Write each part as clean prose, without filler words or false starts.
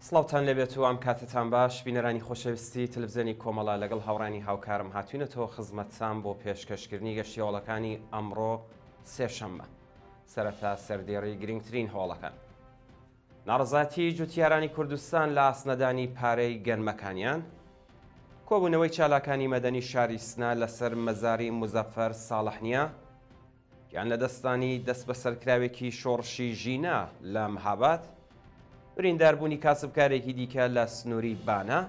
سڵاوتان لێبێت و ئەم کاتەتان باش بینەرانی خۆشەویستی تەلەفزیۆنی کۆمەڵە لەگەڵ هاوڕانی هاوکارم هاتوینەتەوە خزمەتتان بۆ پێشکەشکردنی گەشتی هەواڵەکانی ئەمڕۆ سێشەممە سەرەتا سەردێڕی گرنگترین هەواڵەکان ناڕەزایەتی جوتیارانی کوردستان لە ئاست نەدانی پارەی گەنمەکانیان، کۆبوونەوەی چالاکانی مەدەنی شاری سنە لەسەر مەزاری موزەفەر ساڵحنیا، گیان لەدەستدانی دەستبەسەرکراوێکی شۆڕشی ژینا لە مهاباد، برینداربوونی کاسبکارێکی دیکە لە سنووری بانە،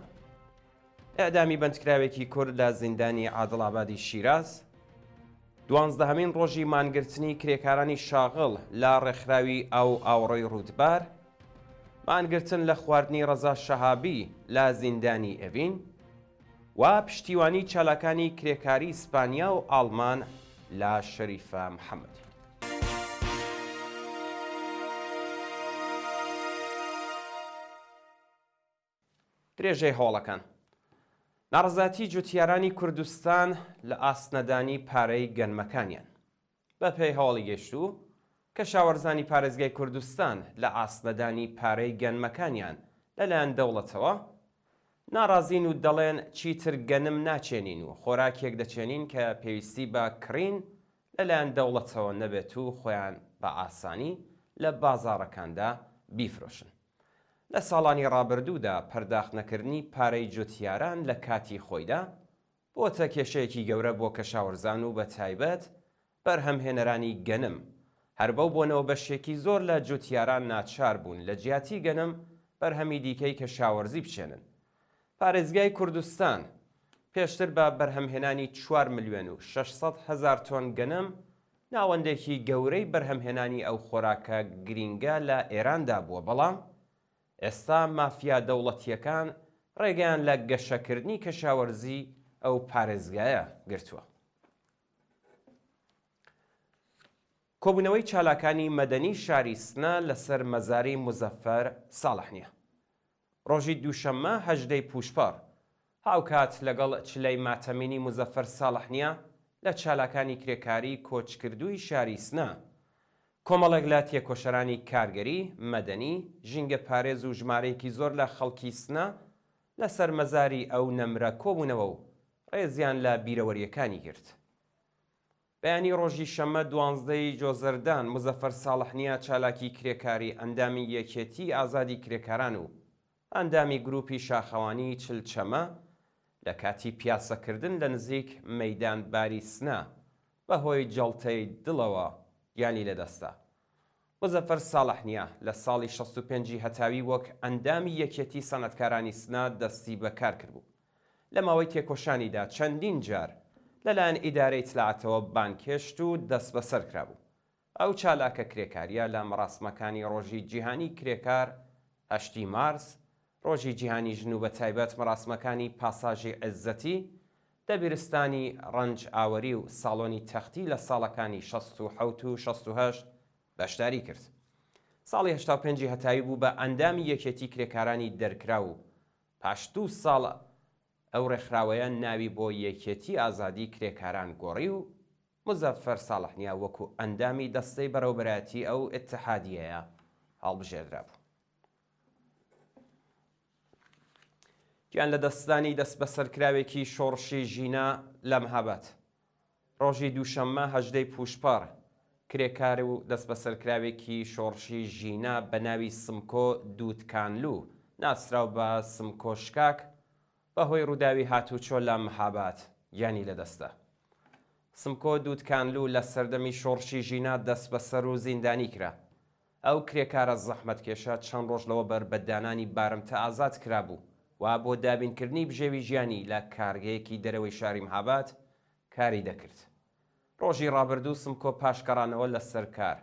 ئێعدامی بەندکراوێکی کورد لە زیندانی عادڵئابادی شیراز، دوانزدەهەمین ڕۆژی مانگرتنی کرێکارانی شاغڵ لە ڕێکخراوی ئاو و ئاوەڕۆی ڕوودبار، مانگرتن لە خواردنی ڕەزا شەهابی لە زیندانی ئێڤین و پشتیوانی چالاکانی کرێکاری ئیسپانیا و ئاڵمان لە شەریفە محەممەدی. درێژەی هەواڵەکان. ناڕەزایەتی جوتیارانی کوردستان لە ئاست نەدانی پارەی گەنمەکانیان. بە پێی هەواڵی گەیشتوو، کەشاوەرزانی پارێزگای کوردستان لە ئاست نەدانی پارەی گەنمەکانیان لەلایەن دەوڵەتەوە ناڕازین و دەڵێن چیتر گەنم ناچێنین و خۆراکێک دەچێنین کە پێویستی بە کڕین لەلایەن دەوڵەتەوە نەبێت و خۆیان بە ئاسانی لە بازاڕەکاندا بیفرۆشن. لە ساڵانی ڕابردوودا پەرداختنەکردنی پارەی جوتیاران لە کاتی خۆیدا بۆتە کێشەیەکی گەورە بۆ کەشاوەرزان و بەتایبەت بەرهەمهێنەرانی گەنم، هەر بەو بۆنەوە بەشێکی زۆر لە جوتیاران ناچار بوون لە جیاتی گەنم بەرهەمی دیکەی کەشاوەرزی بچێنن. پارێزگای کوردستان پێشتر بە بەرهەمهێنانی چوار ملیۆن و 600 هەزار تۆن گەنم ناوەندێکی گەورەی بەرهەمهێنانی ئەو خۆراکە گرینگە لە ئێراندا بووە، بەڵام ئێستا مافیا دەوڵەتییەکان ڕێگەیان لە گەشەکردنی کەشاوەرزی ئەو پارێزگایە گرتووە. کۆبوونەوەی چالاکانی مەدەنی شاری سنە لەسەر مەزاری موزەفەر ساڵحنیا. ڕۆژی دووشەممە هەژدەی پووشپەڕ، هاوکات لەگەڵ چلەی ماتەمینی موزەفەر ساڵحنیا لە چالاکانی کرێکاریی کۆچکردووی شاری سنە، کۆمەڵێک لە تێکۆشەرانی کارگەری، مەدەنی، ژینگەپارێز و ژمارەیەکی زۆر لە خەڵکی سنە لەسەر مەزاری ئەو نەمرە کۆبوونەوە و ڕێزیان لە بیرەوەرییەکانی گرت. بەیانی ڕۆژی شەممە 12 ی جۆزەردان، موزەفەر ساڵحنیا چالاکی کرێکاری، ئەندامی یەکێتیی ئازادی کرێکاران و ئەندامی گرووپی شاخەوانیی چلچەمە، لە کاتی پیاسەکردن لە نزیک مەیدان باری سنە بە هۆی جەڵتەی دڵەوە گیانی لەدەستدا. موزەفەر ساڵحنیا لە ساڵی 65 ی هەتاوی وەک ئەندامی یەکێتی سەنعەتکارانی سنە دەستی بە کار کردبوو. لە ماوەی تێکۆشانیدا چەندین جار لەلایەن ئیدارەی ئیتلاعاتەوە بانگهێشت و دەستبەسەر کرابوو. ئەو چالاکە کرێکارییە لە مەراسمەکانی ڕۆژی جیهانی کرێکار، هەشتی مارس، ڕۆژی جیهانی ژن و بەتایبەت مەراسمەکانی پاساژی عێزەتی، دەبیرستانی ڕەنج ئاوەری و ساڵۆنی تەختی لە ساڵەکانی 67 و 68 بەشداری کرد. ساڵی 85 ی هەتاوی بوو بە ئەندامی یەکێتی کرێکارانی دەرکراو و پاش دوو ساڵ ئەو ڕێکخراوەیە ناوی بۆ یەکێتی ئازادی کرێکاران گۆڕی و موزەفەر ساڵحنیا وەکو ئەندامی دەستەی بەڕێوەبەرایەتی ئەو ئیتحادیەیە هەڵبژێردرابوو. گیان لەدەستدانی دەستبەسەرکراوێکی شۆڕشی ژینا لە مهاباد. ڕۆژی دووشەممە هەژدەی پووشپەڕ، کرێکار و دەستبەسەرکراوێکی شۆڕشی ژینا بە ناوی سمکۆ دوودکانلوو ناسراو بە سمکۆ شکاک بە هۆی ڕووداوی هاتووچۆ لە مهاباد گیانی لەدەستدا. سمکۆ دوودکانلوو لە سەردەمی شۆڕشی ژینا دەستبەسەر و زیندانی کرا. ئەو کرێکارە زەحمەتکێشە چەند ڕۆژ لەوەبەر بە دانانی بارمتە ئازاد کرابوو و بۆ دابینکردنی بژێوی ژیانی لە کارگەیەکی دەرەوەی شاری مهاباد کاری دەکرد. ڕۆژی ڕابردوو سمکۆ پاش گەڕانەوە لە سەر کار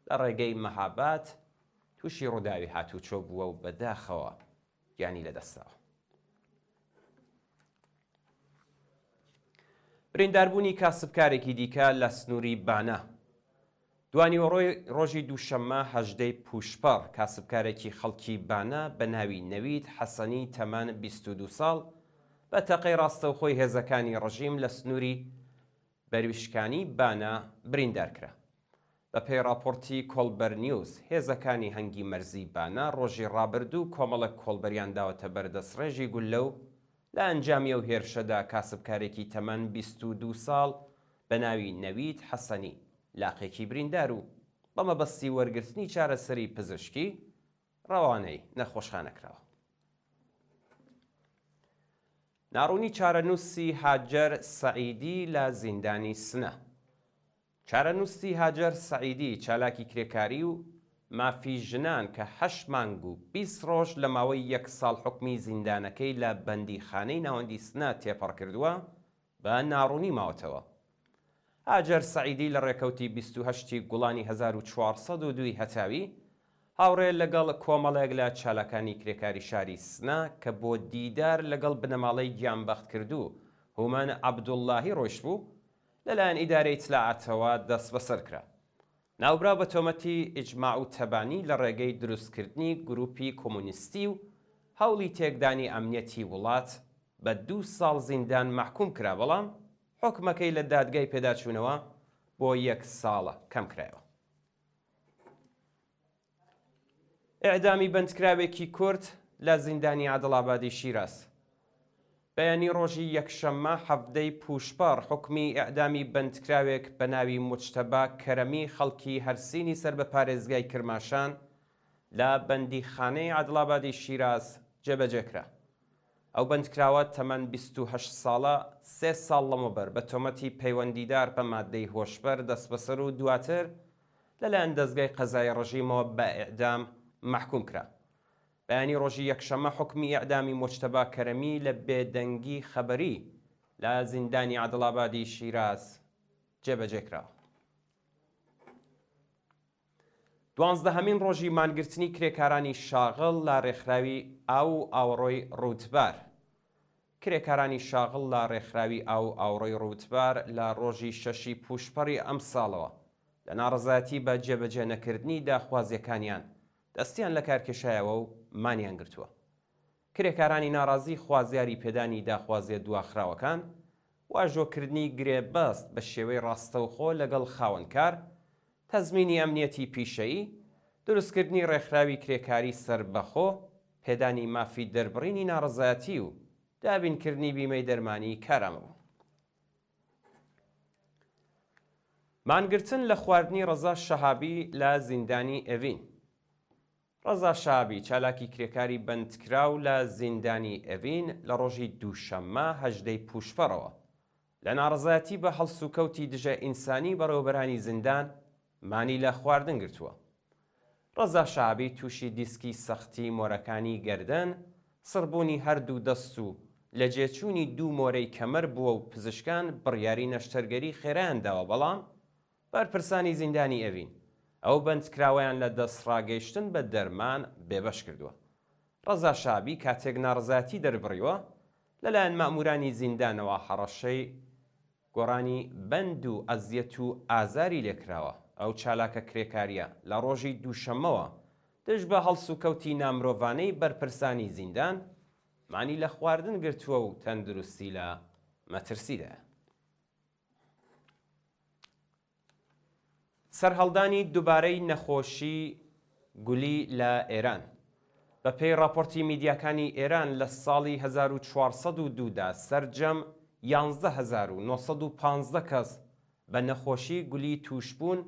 لە ڕێگەی مهاباد تووشی ڕووداوی هاتووچۆ بووە و بەداخەوە گیانی لەدەستداوە. برینداربوونی کاسبکارێکی دیکە لە سنووری بانە. دوانیوەڕۆی ڕۆژی دووشەممە هەژدەی پووشپەڕ، کاسبکارێکی خەڵکی بانە بە ناوی نەوید حەسەنی تەمەن 22 ساڵ بە تەقەی ڕاستەوخۆی هێزەکانی ڕژیم لە سنووری بەرویشکانی بانە بریندار کرا. بەپێی ڕاپۆڕتی کۆڵبەر نیوز، هێزەکانی هەنگی مەرزیی بانە ڕۆژی ڕابردوو کۆمەڵێک کۆڵبەریان داوەتە بەر دەستڕێژی گوللە و لە ئەنجامی ئەو هێرشەدا کاسبکارێکی تەمەن 22 ساڵ بە ناوی نەوید حەسەنی لاقێکی بریندار و بە مەبەستی وەرگرتنی چارەسەری پزیشکی ڕەوانەی نەخۆشخانە کراوە. ناڕوونی چارەنووسی هاجەر سەعیدی لە زیندانی سنە. چارەنووسی هاجەر سەعیدی، چالاکی کرێکاری و مافی ژنان کە هەشت مانگ و 20 ڕۆژ لە ماوەی یەک ساڵ حوکمی زیندانەکەی لە بەندیخانەی ناوەندی سنە تێپەڕ کردووە، بە ناڕوونی ماوەتەوە. هاجەر سەعیدی لە ڕێکەوتی 28 ی گوڵانی 1402 ی هەتاوی، هاوڕێ لەگەڵ کۆمەڵێک لە چالاکانی کرێکاری شاری سنە کە بۆ دیدار لەگەڵ بنەماڵەی گیانبەختکردوو هومەن عەبدوڵڵاهی ڕۆیشتبوو، لەلایەن ئیدارەی ئیتلاعاتەوە دەستبەسەر کرا. ناوبراو بە تۆمەتی ئیجماع و تەبانی لە ڕێگەی دروستکردنی گرووپی کۆمۆنیستی و هەوڵی تێکدانی ئەمنیەتی وڵات بە دوو ساڵ زیندان مەحکووم کرا، بەڵام حوکمەکەی لە دادگای پێداچوونەوە بۆ یەک ساڵ کەم کرایەوە. ئێعدامی بەندکراوێکی کورد لە زیندانی عادڵئابادی شیراز. بەیانی ڕۆژی یەکشەممە حەڤدەی پووشپەڕ حوکمی ئێعدامی بەندکراوێک بە ناوی موجتەبا کەرەمی خەڵکی هەرسینی سەر بە پارێزگای کرماشان لە بەندیخانەی عادڵئابادی شیراز جێبەجێ کرا. ئەو بەندکراوە تەمەن 28 ساڵە سێ ساڵ لەمەوبەر بە تۆمەتی پەیوەندیدار بە ماددەی هۆشبەر دەستبەسەر و دواتر لەلایەن دەزگای قەزایی ڕژیمەوە بە ئێعدام مەحکووم کرا. بەیانی ڕۆژی یەکشەممە حوکمی ئێعدامی مۆجتەبا کەرەمی لە بێدەنگی خەبەری لە زیندانی عادڵئابادی شیراز جێبەجێ کراوە. دوانزدەهەمین ڕۆژی مانگرتنی کرێکارانی شاغڵ لە ڕێکخراوی ئاو و ئاوەڕۆی ڕووتبار کرێکارانی شاغڵ لە ڕێکخراوی ئاو و ئاوەڕۆی ڕووتبار لە ڕۆژی شەشی پووشپەڕی ئەمساڵەوە لە ناڕەزایەتی بە جێبەجێ نەکردنی داخوازییەکانیان دەستیان لەکارکێشایەوە و مانیان گرتووە. کرێکارانی ناڕازی خوازیاری پێدانی داخوازییە دواخراوەکان، واژۆکردنی گرێبەست بە شێوەی ڕاستەوخۆ لەگەڵ خاوەنکار، تەزمینی ئەمنیەتی پیشەیی، دروستکردنی ڕێکخراوی کرێکاری سەربەخۆ، پێدانی مافی دەربڕینی ناڕەزایەتی و دابینکردنی بیمەی دەرمانی کارامە بوون. مانگرتن لە خواردنی ڕەزا شەهابی لە زیندانی ئێڤین. ڕەزا شەهابی، چالاکی کرێکاری بەندکراو لە زیندانی ئێڤین لە ڕۆژی دووشەممە هەژدەی پووشپەڕەوە لە ناڕەزایەتی بە هەڵسوکەوتی دژە ئینسانی بەڕێوەبەرانی زیندان مانی لە خواردن گرتووە. ڕەزا شەهابی تووشی دیسکی سەختی مۆرەکانی گەردن، سڕبوونی هەردوو دەست و لەجێچوونی دوو مۆرەی کەمەر بووە و پزیشکان بڕیاری نەشتەرگەری خێرایان داوە بەڵام بەرپرسانی زیندانی ئێڤین ئەو بەندکراوەیان لە دەستڕاگەیشتن بە دەرمان بێبەش کردووە. ڕەزا شەهابی کاتێک ناڕەزایەتی دەربڕیوە لەلایەن مەئموورانی زیندانەوە هەڕەشەی گۆڕانی بەند و ئەزیەت و ئازاری لێکراوە، ئەو چالاکە کرێکارییە لە ڕۆژی دووشەممەوە دژ بە هەڵسوکەوتی نامرۆڤانەی بەرپرسانی زیندان، مانی لە خواردن گرتووە و تەندروستی لە مەترسیدایە. سەرهەڵدانی دوبارەی نەخۆشی گولی لە ئێران. بە پێی ڕاپۆرتی میدیاکانی ئێران لە ساڵی 1402 دا سەرجەم 11915 کەس بە نەخۆشی گولی تووشبوون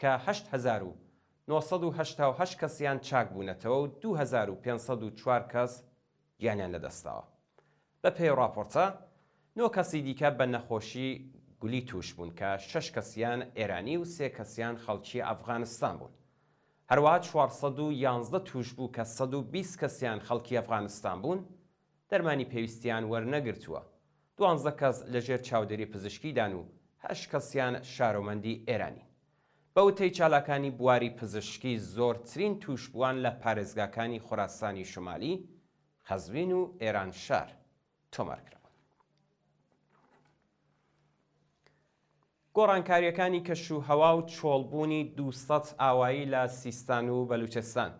کە 8988 کەسیان چاکبوونەتەوە و 2504 کەس گیانیان لەدەستداوە. بەپێی ڕاپۆرتە، نۆ کەسی دیکە بە نەخۆشی گولی تووشبوون کە شەش کەسیان ئێرانی و سێ کەسیان خەڵکی ئەفغانستان بوون. هەروەها 411 تووشبوو کە 120 کەسیان خەڵکی ئەفغانستان بوون، دەرمانی پێویستیان وەرنەگرتووە. دوانزە کەس لەژێر چاودێری پزیشکیدان و هەشت کەسیان شارۆمەندی ئێرانین. بە وتەی چالاکانی بواری پزیشکی زۆرترین تووشبووان لە پارێزگاکانی خوراسانی شومالی، قەزوین و ئێرانشار تۆمار کراون. گۆڕانکارییەکانی کەش و هەوا و چۆڵبوونی 200 ئاوایی لە سیستان و بەلوچستان.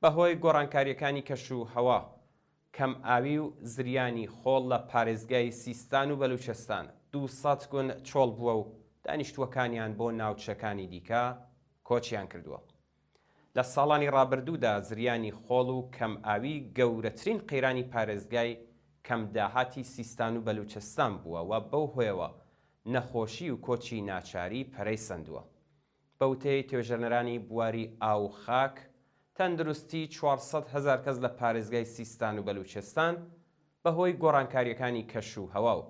بەهۆی گۆڕانکارییەکانی کەش و هەوا، کەم ئاوی و زریانی خۆڵ لە پارێزگای سیستان و بەلوچستان 200 گوند چۆڵ بووە و. دانیشتووەکانیان بۆ ناوچەکانی دیکە کۆچیان کردووە. لە ساڵانی ڕابردوودا زریانی خۆڵ و کەمئاوی گەورەترین قەیرانی پارێزگای کەمداهاتی سیستان و بەلوچستان بووە و بەو هۆیەوە نەخۆشی و کۆچی ناچاری پەرەی سەندووە. بە وتەی توێژەرنەرانی بواری ئاو و خاک، تەندروستی 400 هەزار کەس لە پارێزگای سیستان و بەلوچستان بەهۆی گۆڕانکارییەکانی کەش و هەوا و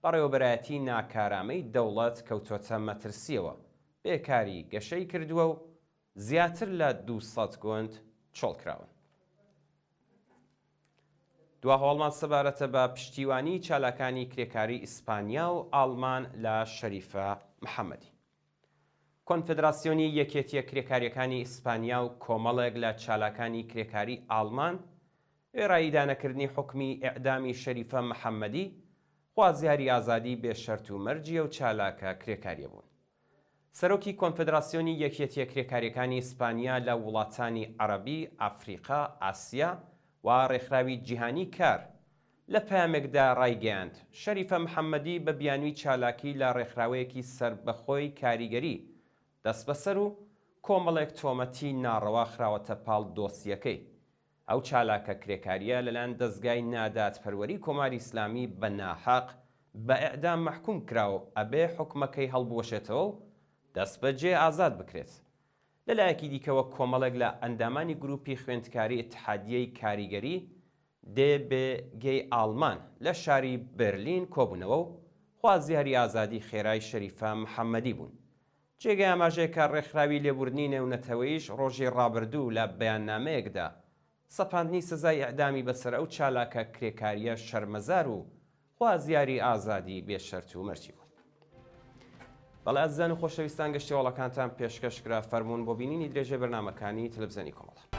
بەڕێوەبەرایەتی ناکارامەی دەوڵەت کەوتۆتە مەترسییەوە، بێکاری گەشەی کردووە و زیاتر لە 200 گوند چۆڵکراون. دوا هەواڵمان سەبارەتە بە پشتیوانی چالاکانی کرێکاری ئیسپانیا و ئاڵمان لە شەریفە محەمەدی. کۆنفدراسیۆنی یەکێتییە کرێکارییەکانی ئیسپانیا و کۆمەڵێک لە چالاکانی کرێکاری ئاڵمان وێڕای ئیدانەکردنی حوکمی ئێعدامی شەریفە محەممەدی، خوازیاری ئازادی بێ شەرت و مەرجی ئەو چالاکە کرێکارییە بوون. سەرۆکی کۆنفدراسیۆنی یەکێتییە کرێکارییەکانی ئیسپانیا لە وڵاتانی عەڕەبی، ئەفریقا، ئاسیا و ڕێکخراوی جیهانی کار لە پەیامێکدا ڕایگەیاند، شەریفە محەممەدی بە بیانووی چالاکی لە ڕێکخراوەیەکی سەربەخۆی کاریگەری دەستبەسەر و کۆمەڵێک تۆمەتی ناڕەوا خراوەتە پاڵ دۆسیەکەی. ئەو چالاکە کرێکارییە لەلایەن دەزگای نادادپەروەری کۆماری ئیسلامی بە ناحەق بە ئێعدام مەحکووم کرا و ئەبێ حوکمەکەی هەڵبوەشێتەوە و دەستبەجێ ئازاد بکرێت. لە لایەکی دیکەوە کۆمەڵێک لە ئەندامانی گرووپی خوێندکاری ئیتحادیەی کاریگەری دێ بێ گێی ئاڵمان لە شاری بێرلین کۆبوونەوە و خوازیاری ئازادی خێرای شەریفە محەممەدی بوون. جێگەی ئاماژەیە کە ڕێکخراوی لێبوردنی نێونەتەوەییش ڕۆژی ڕابردوو لە بەیاننامەیەکدا سەپاندنی سزای ئێعدامی بەسەر ئەو چالاکە کرێکارییە شەرمەزار و خوازیاری ئازادی بێ شەرت و مەرجی بوون. بەڵێ ئازیزان و خۆشەویستان گەشتی هەواڵەکانتان پێشکەش کرا فەرموون بۆ بینینی درێژەی بەرنامەکانی تەلەفزیۆنی کۆمەڵە.